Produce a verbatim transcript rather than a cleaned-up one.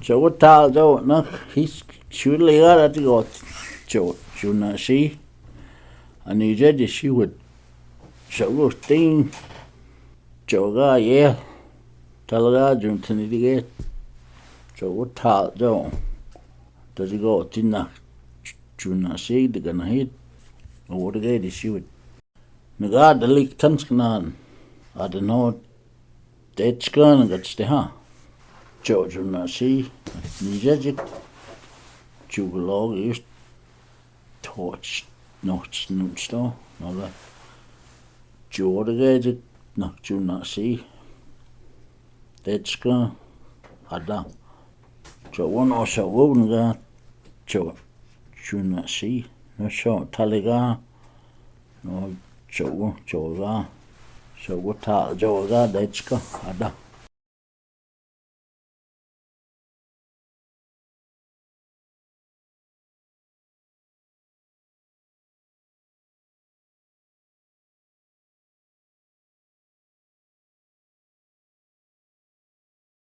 Chowa taq chowa na his shuliga ra tigo chowa chunasi. Ani je di siwit chowa ting chowa ga ye talaga jun tani dige chowa taq chowa. Ta tigo tinak chunasi di gana hit. Awo dige di siwit. Naga dalik tan skanan. Ada no tetska naga tsteha. Chowa chunasi. Ni je jik. Chuglog is. Toch noch nunsto. Naga. Chowa dige jik nak chunasi. Tetska. Ada. Chowa no chowa naga. Chowa chunasi. No chowa talaga. No chowa chowa ga. Chowa taq chowa ga detska. Ada.